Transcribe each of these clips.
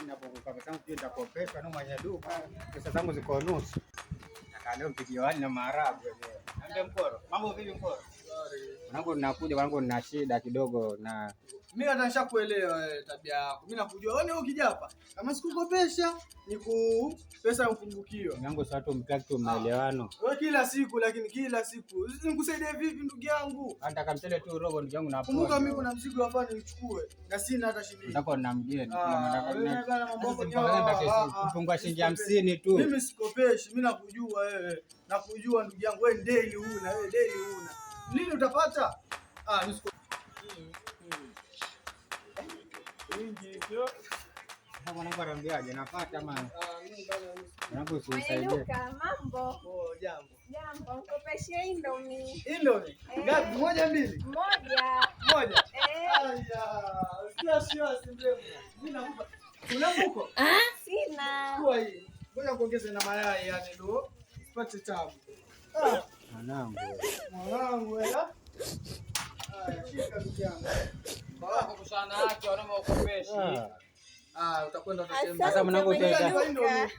Napunguka pesa zangu, nitakopeshwa na mwenye duka. Pesa zangu ziko nusu. Nataka leo mpigie wali na maharagwe leo. Niambie Mkoro. Mambo vipi Mkoro? Mwanangu ninakuja, mwanangu nina shida kidogo na Mimi hata nishakuelewa wewe tabia yako. Mimi nakujua. Wewe ni ukija hapa. Kama sikukopesha ni ku pesa ya mpungukiwa. Mwanangu sasa watu mtaki tu maelewano. Wewe kila siku lakini kila siku. Nikusaidie vipi ndugu yangu? Nataka mchele tu robo ndugu yangu na Kumbuka mimi kuna mzigo hapa nichukue na sina hata shilingi. Nataka na mgeni. Ah, wewe bana mambo yako ni- ah, ah, Kupungua shilingi 50 tu. Mimi sikopeshi, mimi nakujua wewe. Nakujua ndugu yangu, wewe daily huna, wewe daily huna. Lini utapata? Ah, mimi siko. Wingi sio? Sasa mwanangu anaambiaje? Napata ama Ah, mimi bana mimi mwanangu Mwenye usinisaidie. duka, mambo Oh, jambo. jambo, mkopeshe Indomie Indomie. Ngapi? Moja mbili? moja. Moja. Eh, Aya, sio sio si mrefu. Mimi nakupa. Una mfuko? sina. Chukua hii. Ngoja kuongeze na mayai yani ndio. Usipate tabu. Ah, Mwanangu. mwanangu eh. Aya, shika ndugu yangu. Ah, Ah, utakwenda utasema. Sasa mwanangu Asante, mwenye utaita- duka.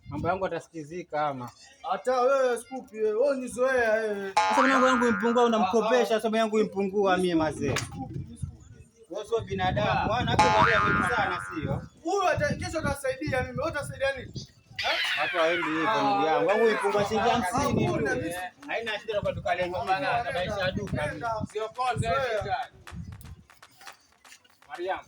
Mambo yangu atasikizika ama. Hata wewe sikupi wewe, wewe unizoea wewe. Sasa mwanangu yangu impungua unamkopesha, sasa yangu impungua mie mazee. Wewe sio binadamu. Bwana hapo bwana mimi sana sio. Huyu kesho atasaidia mimi, wewe utasaidia nini? Watu waendi hivyo ndugu yangu. Wangu ipungua shilingi 50 tu. Haina shida kwa duka lengo. Tabaisha duka. Nenda. Mariam,